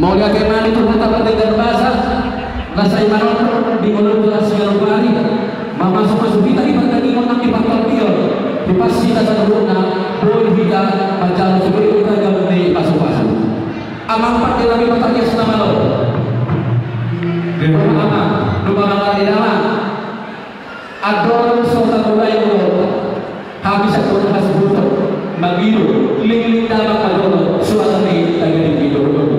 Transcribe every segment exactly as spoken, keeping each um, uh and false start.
Mauliate ma di Tuhanta pardenggan basa, na sai manompo di ngoluna siganup ari, mamasumasu hita di pardagingon nang di partondion, di parsita saluhutna, boi hita manjalo sude ragam ni pasupasu. Amang pande nami, Patarias na malo. Amang, nunga mangalap amang. Andorang so tamulai ulaonta, hami sangkot hasuhuton, mangido, lingling damang ma dohot suang ni tagading i dohot.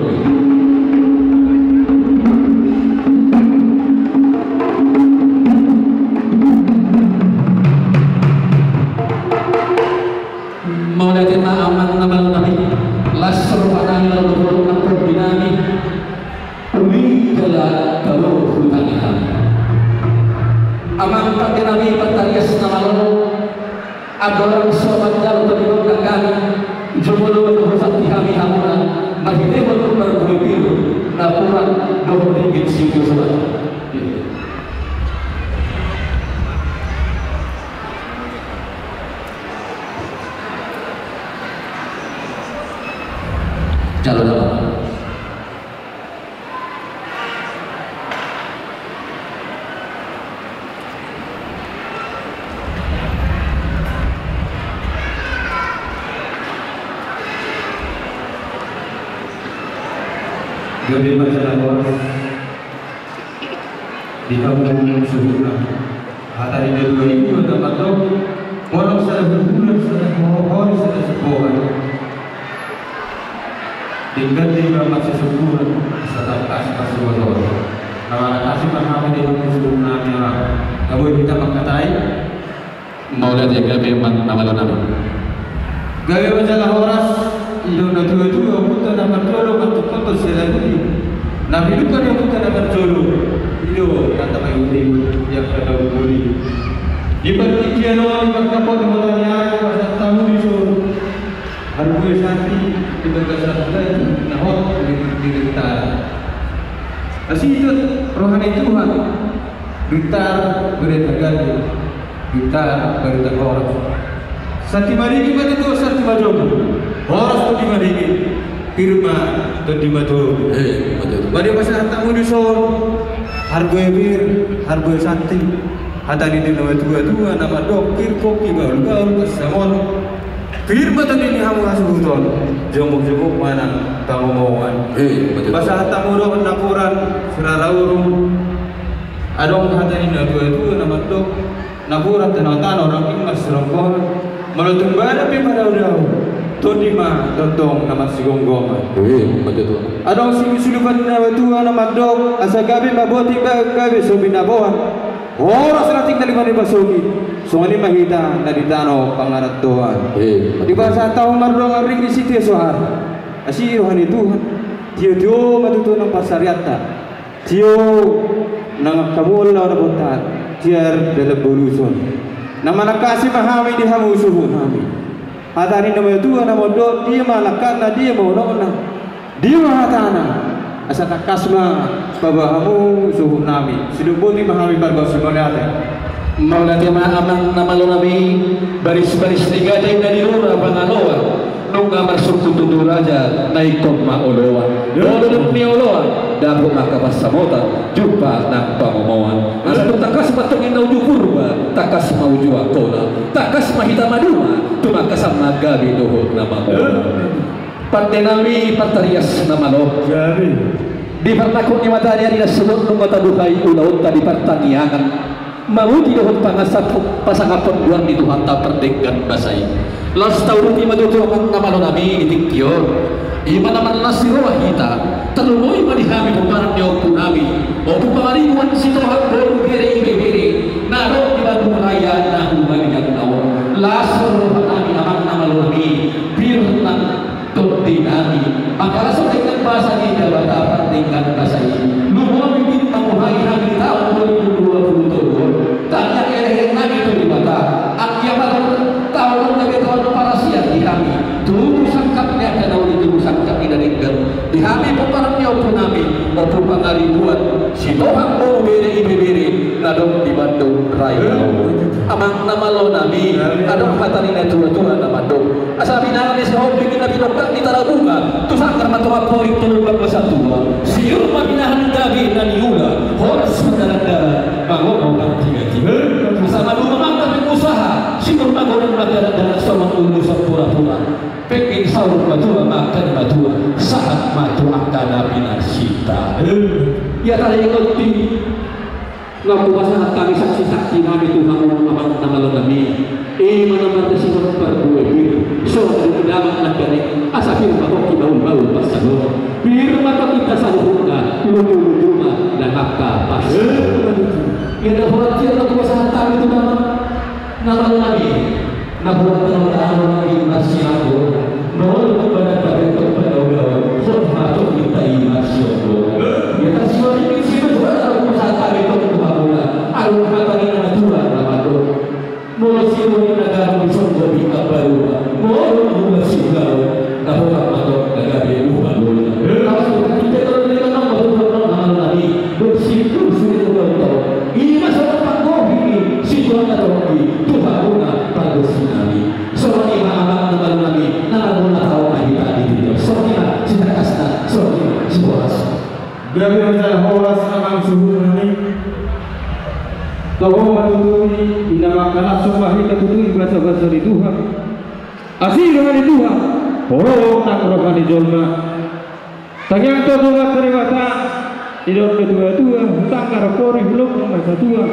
Mauliate ma amang na malo nami, las roha nami, laho dohot nang tondi nami. Uli jala tabo hutani hami. Amang pande nami, Patarias na malo, andorang so manjalo tondingon nang hami, jumolo ma dohot santi hami hamuna, marhitehon parbue pir, napuran dohot ringgit siujusoan. Jalo damang. Gabe ma jala horas di hamu suhutna. Hata ni na dua i do na mandok, horas sada hurbulan, sada hohori, sada siboan. Denggan do i ma marsisyukuran, asa tangkas marsibotoran. Na manangkasi ma hami di hamu suhutnami ra. Nga boi hita mangkatai. Mauliate, gabe ma na malo nami. Gabe ma jala horas. Didok na tuatua, ompunta na marjolo manjangkon siala i. Na pidungkon ni ompunta na marjolo, i do hata paihutihut, i angka na umuli. Di partingkian on, di parkapot ni hata ni ari, pasahat hamu dison. Harbue santi di bagasan batu na hot di, di Rintara. Asi do roha ni Tuhan. Rintara barita gandum. Rintara barita horas. Santi marigi ma tutu, santi majogo. Horas tondi marigi, pir ma tondi matogu. Eh, betul. Bade pasahat hamu dison. Harbue pir, harbue santi. Hata ni na tuatua na mandok, pir pongki bahulbahul pansamot. Pir ma tondi ni hamu hasuhuton, jomukjomuk ma nang pangomoan. Eh, betul. Pasahat hamu dohot napuran, sirara urung. Adong hata ni na tuatua na mandok, napuran tano-tano, rangging ma sirombongan. Molo tung badan pe madaodao, tondi ma tongtong na marsigomgoman. Eh, betul. Adong siusudupan ni na tuatua na mandok, asa gabe ma boti, gabe so binaboan. Horas ranting na lima ni pasogit, songon i ma hita na di tano pangarantoan. Eh, betul. Dipasahat hamu mardongan ringgit sitio soara. Asi roha ni Tuhan, tiotio ma tutu nang pansarianta. Tio nang angka mual laho na bontar, tiar dalan boluson. Na manangkasi ma hami di hamu suhutnami. Hata ni na tuatua na mandok, dia ma langkatna, dia ma unokna, dia ma hatana. Asa tangkas ma paboa hamu suhutnami. Sidung boti ma hami parbaus ni mauliate. Mauliate ma amang na malo nami, barisbaris ni gajai na di rura Pangaloan. Nunga marsungkun tutu raja, na ingkon ma oloan. Dolok ni oloan, dapot ma angka pansamotan, jumpa nang pangomoan. Asa tung tangkas ma antong inna uju Purba, tangkas ma uju Angkola, tangkas ma hita maduma, tumangkasan ma gabe dohot na mamora. Pande nami, Patarias na malo. Gabe. Di parnangkok ni mataniari na sogot nunga tabuhai ulaonta di partangiangan. Mamuji dohot pangasap, pasangaphon goar ni Tuhanta pardenggan basa i. Laos tauduti ma tutu amang na malo nami di tingki on. I ma na marlas ni roha hita. Tarlumobi ma di hami pomparan ni ompunami, Ompu Pangaribuan Sitohang boru bere ibebere, na adong di Bandung Raya na humaliang na on. Las rohanami amang na malo nami, pir nang tondi nami, mangkalashon denggan basa ni Debata pardenggan basa i. Lumobi ma di hamu hami di taon dua ribu dua puluh tolu on. Tangiang elekelek nami tu Debata, anggiat ma taon on gabe taon parasian di hami. Tubu sangkap ni angka na uli, tubu sangkap ni na denggan di hami pomparan ni ompunami, Ompu Pangaribuan Sitohang boru bere ibebere, na adong di Bandung. Rai, amang na malo nami, adong hata ni na tua-tua na mandok. Asa pinangan ni si Hobi ni na pinokak ni Tarabunga, tu sanggar ma tu Aporik tu Lumban Satua. Siur ma pinahan gabe na niula, horas ma dalan-dalan, mangomo martiga-tiga. Asa maduma mata pengusaha, siur ma godang ma dalan-dalan, songon urusan pura-pura. Pengki saur matua, makan matua, sahat matua angka na pinarsinta. Ia tadi ngerti. Nga hupasahat hami saksi-saksi nami tu hamu amang na malo nami. I ma na mardasihon parbue pir. So adong damang na gabe asa pir ma tongki bahul-bahul pansalongan. Pir ma tongki saluhutna luju-luju ma na angka pansalongan. Ia na horas i nga hupasahat hami tu hamu amang na malo nami. Na buat penonton di masiapo, nol tu badan pabentuk penonton, hot matuk kita i masiapo. Ya, ta siwari ni situ buat aku sata betul tu hamuna. Alu hata ni na tua na matuk. Molo siwari na garu di songgo di kabarua. Molo dua siwari na buat matuk na gabe dua bola. Lawas tu kita kalau di dalam baru nol na malu lagi. Duk situ situ nonton. Ima soal panggohi ni situ na topi. Tuhan guna bagus nami. Songon i ma amang na malo nami, na marmula taon na hita di dunia. Songon i ma sitangkasna, songon i ma sibolas. Gabe ma jala horas amang suhut nami. Toho ma tutu i, ina mangkalashon ma hita tutu i basa-basa ni Tuhan. Asi roha ni Tuhan, holong nang roha ni jolma. Tangiang tu Tuhanta Debata, didok ni tua-tua, hutangkar pori hulok na satua.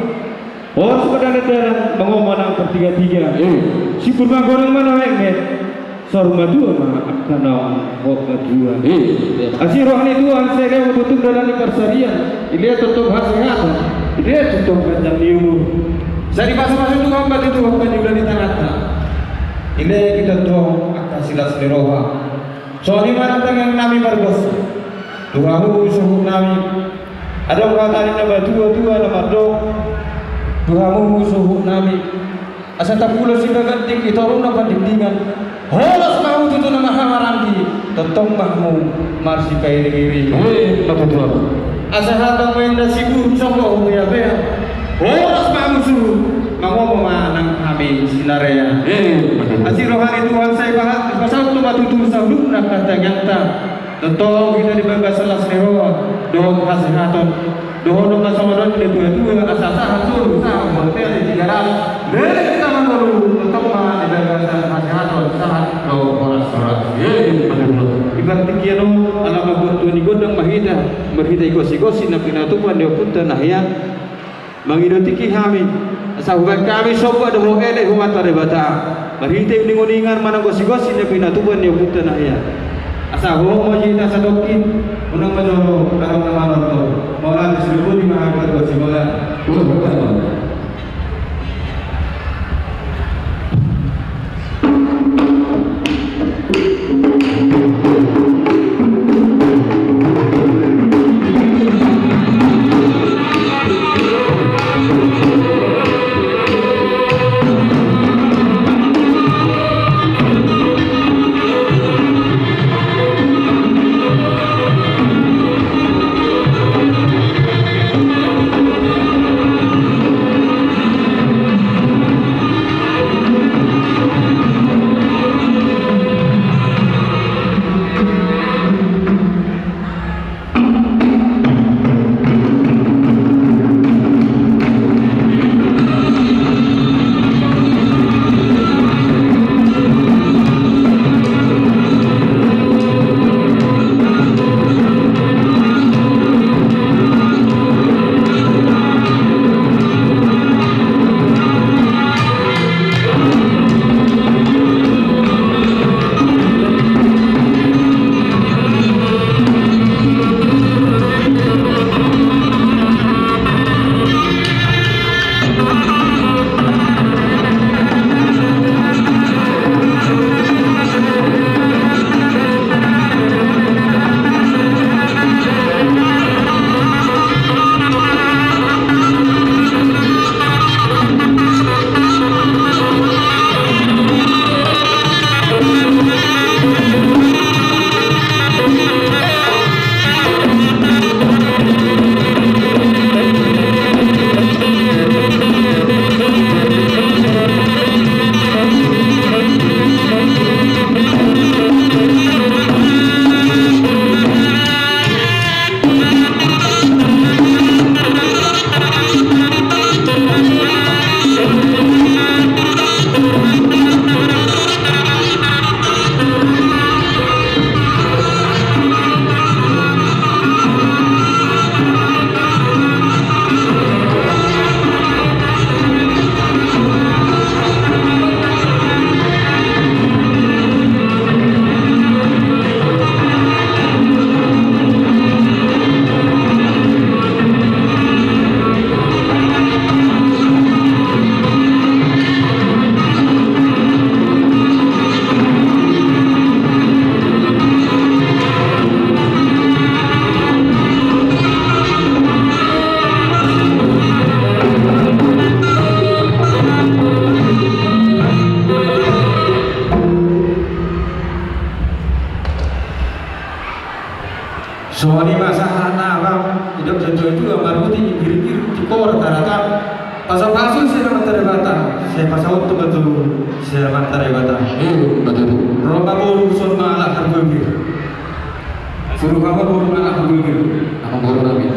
Horas ma dalan-dalan, mangomo nang partiga-tiga. Eh. Siur ma godang ma na mekmek. Saur matua ma angka naung hot matua. Eh. Asi roha ni Tuhan, sai lehon ma tutu dalan ni parsarian. Dilehon tongtong hasehatan. Dilehon tongtong panjang ni umur. Sai dipasu-pasu Tuhan ma tutu angka na niula ni tangihonta. Dilehon tongtong angka silas ni roha. Songon i ma nang tangiang nami margosi tu hamu suhut nami. Adong hata ni na matua-tua na mandok tu hamu suhut nami. Asa tapulos i bagan tingki toruna pandingdingan. Horas ma hamu tutu na mahamaranggi, tongtong ma hamu marsipairing-iring. Asa hatang ma inna siburuk songgo hupea-pea. Horas ma hamu suhut, mangomo ma nang hami sinarea. Asi roha ni Tuhan sai pasaut ma tutu saluhutna angka tangiangta. Tongtong hita di bagasan las ni roha dohot hasehaton. Dohonon ma songon on di tua-tua asa sahat solu sahat bontean di tiga ratus. Leleng tangan tolu tongtong ma di bagasan hasehaton sahat dohot horas-horas. Di partingkian on ala mambuat tua ni gondang ma hita. Marhite gosi-gosi na pinatupa ni ompunta na hea. Mangido tingki hami asa hubaen hami somba dohot elek Tuhanta Debata. Marhite uning-uningan manang gosi-gosi na pinatupa ni ompunta na hea. Asa hohom ma hita sadongkin. Unang ma jolo adong na manortor. Mauliate, sude boti ma hami pargosi, mauliate. Songon i ma sahat na abang, idok jatuh itu amar putih, ingkir-ingkir, tikor, taratan. Pasu-pasu si Amanta Debata, sai pasaut tu batu si Amanta Debata. Iya, betul. Roma boru son malah terbebir. Suruh apa boru malah terbebir? Apa boru nabi?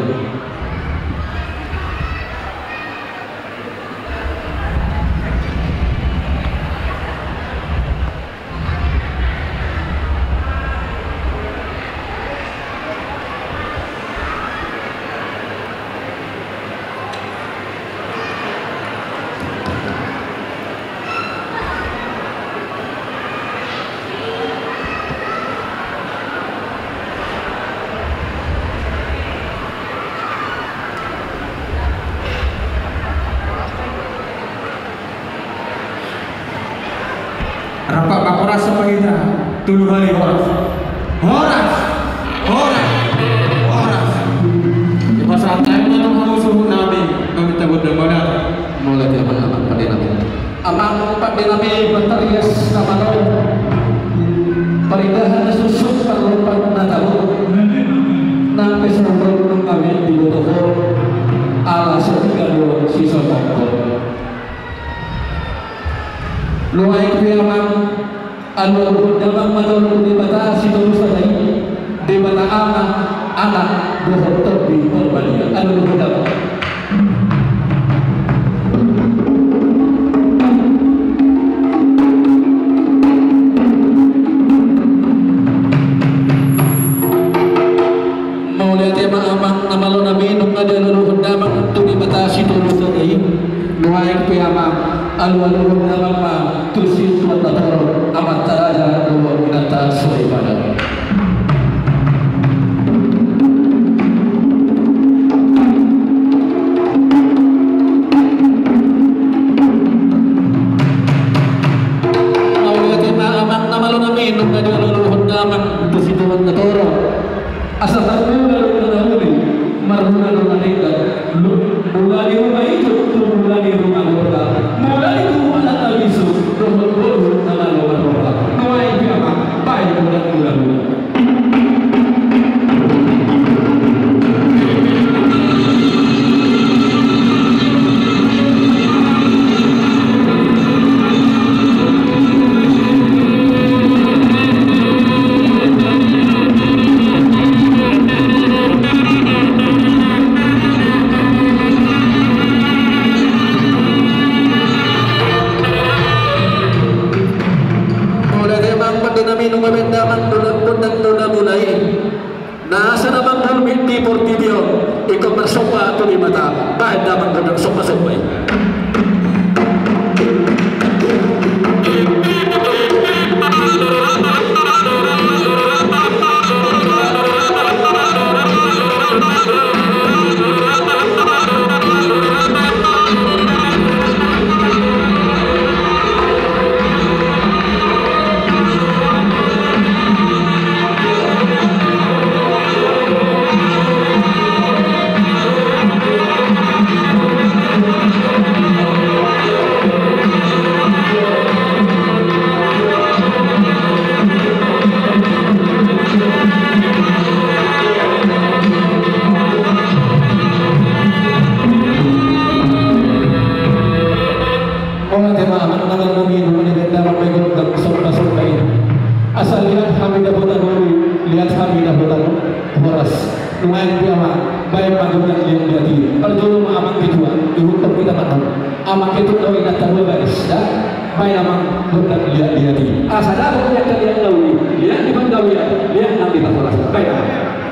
Rap ma horas, sampai hita tolu hali horas. Horas! Horas! Horas! Dipasahat hami ma tu hamu suhut nami, maminta gondang mauliate. Mauliate ma amang pande nami. Amang pande nami, parias na malo. Parindahan na suksuk, parlompan na tabo. Nang pe saudara nami diboto ho. Ala setiga dua sisa tongkol. Nuaeng pe amang, alualuhon damang ma jolo tu Debata Sitolusada i, Debata Ama, Anak, dohot Tondi Porbadia. Alualuhon damang. Mauliate ma amang na malo nami, nunga dialualuhon damang tu Debata Sitolusada i. Nuaeng pe amang, alualuhon damang ma tu situan na torop, amanta raja dohot inanta soripada. Mauliate ma amang na malo nami, nunga dialualuhon damang tu situan na torop. Asa tarmula do na uli, marmula do na denggan. Lu-, mula ni ruma ijuk tu mula ni ruma gorga, mula ni tubu anak na bisuk, dohot boru na malo marroha. Nuaeng pe amang, baen mula, mula, mula. Mauliate amang pande nami, nunga baen damang gondang, gondang na mula i. Na asa na manggulmit di portibi on, ingkon marsomba tu Debata, baen damang gondang somba-somba i. Mauliate ma amang na malo nami, nunga dibaen damang ma gondang somba-somba i. Asa liat hami dapotan uli, liat hami dapotan horas. Nuaeng pe amang, baen ma gondang liat-liat i. Parjolo ma amang ketua, ihuthon hita ma on. Amang ketua do inanta dua baris, ya. Baen amang gondang liat-liat i. Asa dapot liat-liat na uli, liat di panggabean, liat nang di parhorasan. Baen amang.